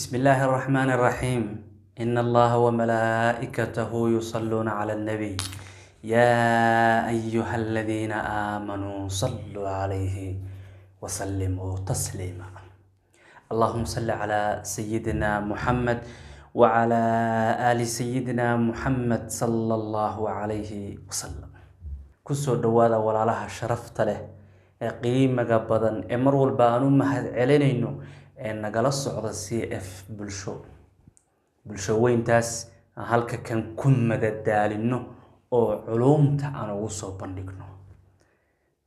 بسم الله الرحمن الرحيم. إن الله وملائكته يصلون على النبي يا أيها الذين آمنوا صلوا عليه وسلموا تسليما. اللهم صل على سيدنا محمد وعلى آل سيدنا محمد صلى الله عليه وسلم. Kusoo dhawaada, walaalaha sharafta leh ee qiimaga badan ee mar walba aan u mahad celinayno ee nagala socda CF Bulsho, bulsho weyntaas aan halka kan ku madadaalino oo culuumta aan ugu soo bandhigno,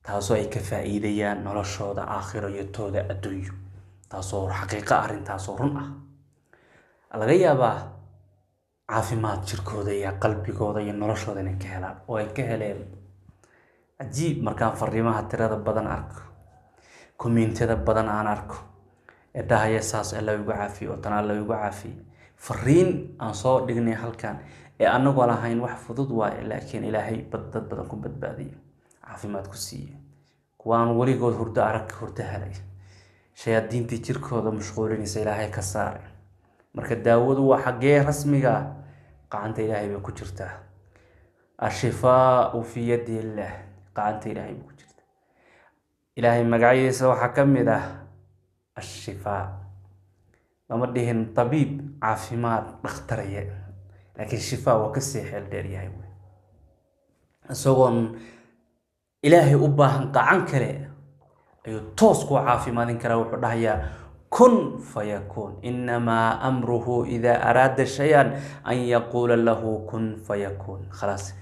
taasoo ay ka faa'iidayaan noloshooda aakhiro iyo tooda adduunyo, taasoo xaqiiqo, arrintaasoo run ah. Laga yaabaa caafimaad jirkooda iyo qalbigooda iyo noloshooda inay ka helaan oo ay ka heleen. Cajiib, markaan fariimaha tirada badan arko, comment-yada badan aan arko ee dhahaya saas Alla igu caafiyo oo tan Alla igu caafiyo, fariin aan soo dhignay halkan ee anagoo lahayn wax fudud waaye, laakiin Ilaahay dad badan ku badbaadiyo, caafimaad ku siiye, kuwa aan weligood hurdo arag hurdo helay, shayaadiintii jirkooda mashquulinaysa Ilaahay ka saaray. Marka daawadu waa xaggee rasmiga ah? Gacanta Ilaahay bay ku jirtaa. الشفاء في يد الله, gacanta Ilaahay bay ku jirtaa. Ilaahay magacyadiisa waxaa ka mid ah Ashifaa. Lama dhihin tabiib, caafimaad, dhakhtarye, laakiin shifaa waa kasii xeel dheer yahay. Isagoon Ilaahay u baahan gacan kale ayuu toos kuu caafimaadin karaa. Wuxuu dhahayaa كن فيكون. إنما أمره إذا أراد شيئا أن يقول له كن فيكون. Khalaas,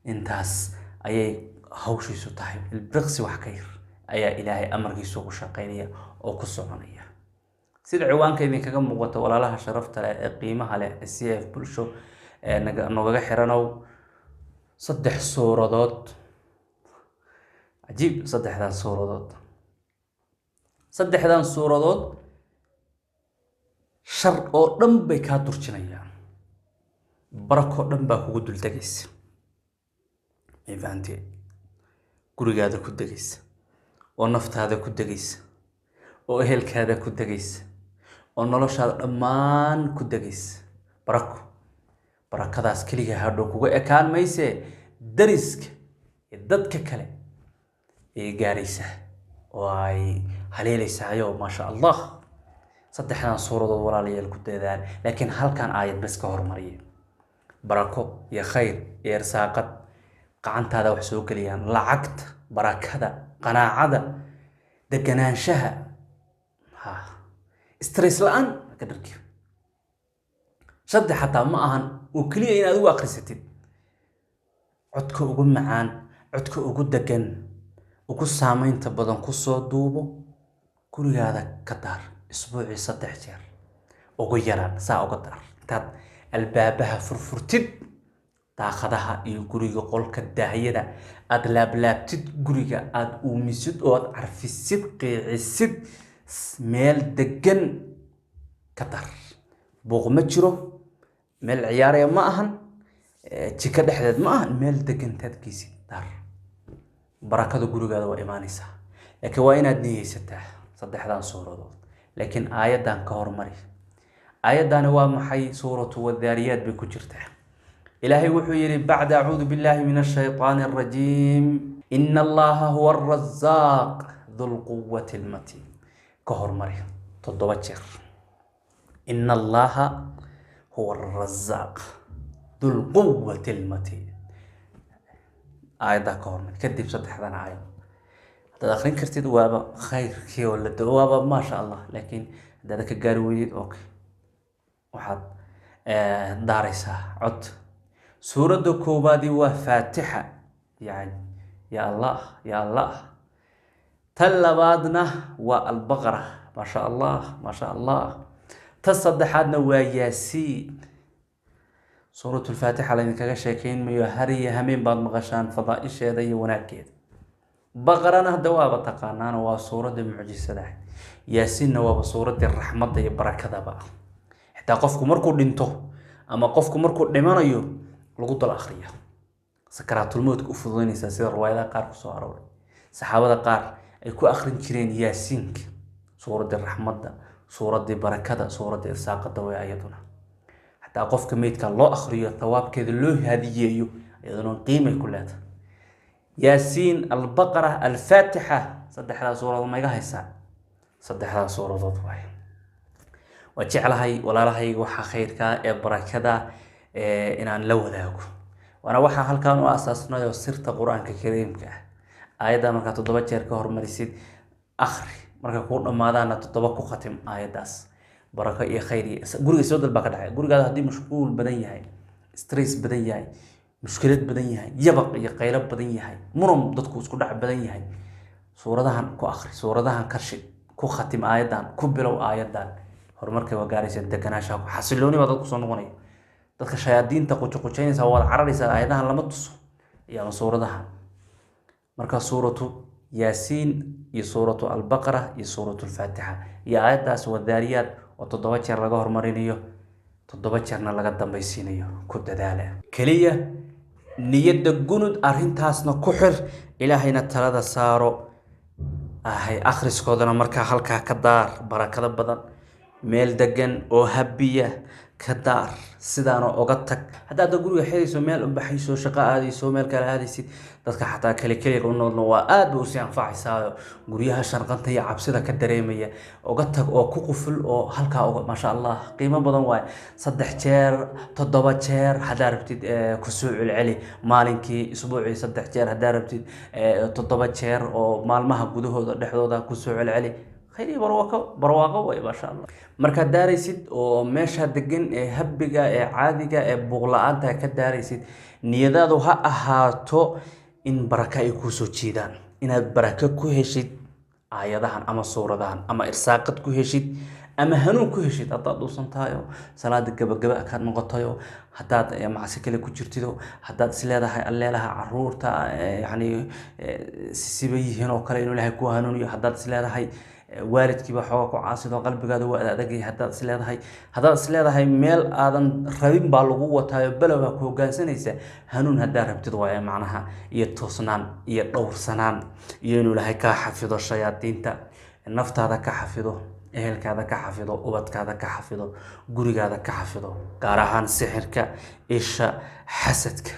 intaas ayay hawshiisu tahay. Ilbiriqsi wax ka yar ayaa Ilaahay amarkiisu ku shaqaynaya oo ku soconaya. Sida ciwaanka idinkaga muuqato, walaalaha sharafta leh ee qiimaha leh ee CF Bulsho ee nagaga xiranow, saddex suuradood cajiib. Saddexdan suuradood shar oo dhan bay kaa durjinayaan, barakoo dhan baa kugu dul degaysa. May fahanteen? Gurigaada ku degaysa oo naftaada ku degaysa oo ehelkaada ku degaysa oo noloshaada dhammaan ku degaysa barako. Barakadaas keliga hadhow kuga ekaan mayse, dariska iyo dadka kale ayay gaaraysaa oo ay haleelaysaayo. Maasha Allah. Saddexdan suuradood, walaalayaal, ku dadaal, laakiin halkan aayad bes ka hormariya. Barako iyo khayr iyo irsaaqad gacantaada wax soo geliyaan, lacagta, barakada, qanaacada, deganaanshaha, ha stress la-aan ka dharkiyo. Saddex xataa ma ahan oo keliya inaad ugu akhrisatid codka ugu macaan, codka ugu degan, ugu saameynta badan. Kusoo duubo, gurigaada ka daar isbuucii 3 jeer ugu yaraan. Saa uga daar intaad albaabaha furfurtid, daaqadaha iyo guriga, qolka, daahyada aada laablaabtid, guriga aada uumisid oo aad carfisid, qiicisid, meel degan ka dar. Buuq ma jiro, meel ciyaaraya ma ahan, jiko dhexdeed ma ahan, meel degan taad geysid daar. Barakada gurigaada waa imaanaysaa, laakiin waa inaad niyeysataa saddexdan suuradood. Laakiin aayaddan ka hormari. Aayaddani waa maxay? Suuratu Wadaariyaat bay ku jirtaa. Ilaahay wuxuu yidhi بعد أعوذ بالله من الشيطان الرجيم: إن الله هو الرزاق ذو القوة المتين. Ka hormari 7 jeer: إن الله هو الرزاق ذو القوة المتين. Aayaddaa ka hormari, kadib saddexdan aayad haddaad akrin kartid waaba khayrkii oo la waaba maasha Allah. Laakiin haddaad ka gaari weydid, okay, waxaad daaraysaa cod. Suuradda koowaadi waa Faatixa, yani ya Allah, ya Allah. Tan labaadna waa Albaqara, maasha Allah, maasha Allah. Ta saddexaadna waa Yaasiin. Suuratulfaatixa laydinkaga sheekeyn mayo, har iyo hameen baad maqashaan fadaaisheeda iyo wanaaggeeda. Baqarana hadda waaba taqaanaana, waa suuradda mucjisada. Yaasiinna waaba suuraddii raxmadda iyo barakadaba. Xitaa qofku markuu dhinto ama qofku markuu dhimanayo lagu dul akhriya, sakaraatulmowtka u fududaynaysaa, sida riwaayadaha qaar kusoo arooray, saxaabada qaar ay ku akhrin jireen Yaasiinka, suuradda raxmadda. Suuraddii barakada, suuraddii irsaaqada way ayaduna. Xataa qofka meydka loo akhriyo, thawaabkeeda loo hadiyeeyo, iyaduna qiimay ku leedahay. Yaasiin, Albaqara, Alfaatixa, saddexdaa suuradood ma iga haysaa? Saddexdaa suuradood waay. Waa jeclahay walaalahayga waxaa khayrka ee barakada inaan la wadaago, waana waxaa halkan u asaasnay oo sirta Qur-aanka Kariimka ah. Aayadda markaa 7 jeer ka hormarisid akhri, markay kuu dhammaadaana 7 ku khatim aayaddaas, barako iyo khayr iyo guriga isbedel baa ka dhacay. Gurigaada haddii mashquul badan yahay, stress badan yahay, mushkilad badan yahay, yabaq iyo qaylo badan yahay, muran dadku isku dhac badan yahay, suuradahan ku akhri, suuradahan ka shid, ku khatim aayaddan, ku bilow aayaddan, horumarkay waa gaaraysa, deganaanshaha ku xasilooni baa dadku soo noqonaya. Dadka shayaadiinta qujuqujaynaysa waad cararaysaa. Aayadahan lama tuso iyo ama suuradahan. Marka suuratu Yaasiin iyo suuratu Albaqara iyo suuratu Alfaatixa iyo aayaddaas Wadaariyaad oo 7 jeer laga hormarinayo, 7 jeerna laga dambaysiinayo, ku dadaala. Keliya niyadda gunud, arrintaasna ku xir, Ilaahayna talada saaro ahay. Akhriskoodana markaa halkaa ka daar, barakada badan meel degan oo habiya ka daar, sidaana oga tag. Haddaad guriga xirayso, meel u baxayso, shaqo aadayso, meel kale aadaysid, dadka xataa kale keliga u noolna waa aad ba usii anfacaysaayo. Guryaha sharqanta iyo cabsida ka dareemaya oga tag oo ku quful oo halkaa oga. Maasha Allah, qiimo badan waaye. 3 jeer, 7 jeer haddaa rabtid, kusoo celceli maalinkii, isbuucii 3 jeer haddaa rabtid, 7 jeer oo maalmaha gudahooda dhexdooda kusoo celceli. Khayr iyo barwaaqo, barwaaqo way, maasha Allah. Markaad daaraysid oo meesha degan ee habiga ee caadiga ee buuq la-aanta ka daaraysid, niyadaadu ha ahaato in baraka ay kuu soo jiidaan, inaad barako ku heshid aayadahan ama suuradahan, ama irsaaqad ku heshid, ama hanuun ku heshid. Haddaad dhuusan tahayo, salaada gabagaba ka noqotayo, haddaad macsi kale ku jirtido, haddaad isleedahay alleelaha caruurta yacni sisiba yihiin oo kale, inuu Ilaahay ku hanuuniyo, haddaad isleedahay waalidkiiba xooga ku caasido, qalbigaada waa adagay, haddaad isleedahay meel aadan rabin baa lagu wataayo, balow baa ku hoggaansanaysa, hanuun haddaa rabtid waaye macnaha, iyo toosnaan iyo dhowrsanaan, iyo inuu Ilaahay kaa xafido shayaadiinta, naftaada ka xafido, ehelkaada ka xafido, ubadkaada ka xafido, gurigaada ka xafido, gaar ahaan sixirka, isha, xasadka.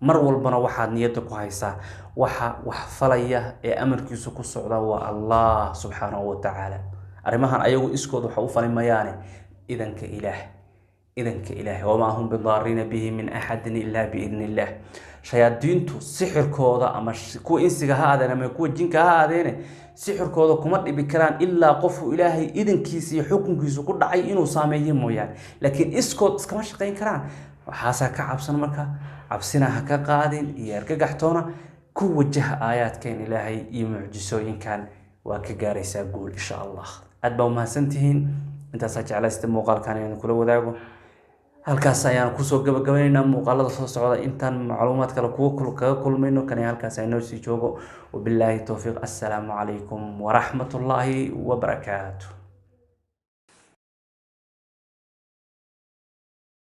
Mar walbana waxaad niyadda ku haysaa waxa wax falaya ee amarkiisu ku socda waa Allah subxaanahu wa tacaala. Arrimahan ayagu iskood waxa u fali mayaane, idanka Ilaah, idanka Ilaah. Wamaa hum bidaariina bihi min axadin ilaa biidni illaah. Shayaadiintu sixirkooda ama kuwa insiga ha aadeen ama kuwa jinka ha aadeene, sixirkooda kuma dhibi karaan ilaa qofku Ilaahay idankiisa iyo xukunkiisu ku dhacay inuu saameeyo mooyaane, laakiin iskood iskama shaqayn karaan. Waxaasaa ka cabsan. Marka cabsina ha ka qaadin iyo argagaxtoona, ku wajaha aayaadkan Ilaahay iyo mucjisooyinkan, waa ka gaaraysaa guul insha Allah. Aad baa umahadsantihiin. Intaasaa jeclaystay muuqaalkan inaan kula wadaago. Halkaas ayaan kusoo gabagabaynaynaa muuqaalada soo socda. Intaan macluumaad kale kuwa kaga kulmayno, kani halkaas aynoo sii joogo. Wabilaahi towfiiq. Assalaamu calaykum waraxmatullaahi wabarakaatu.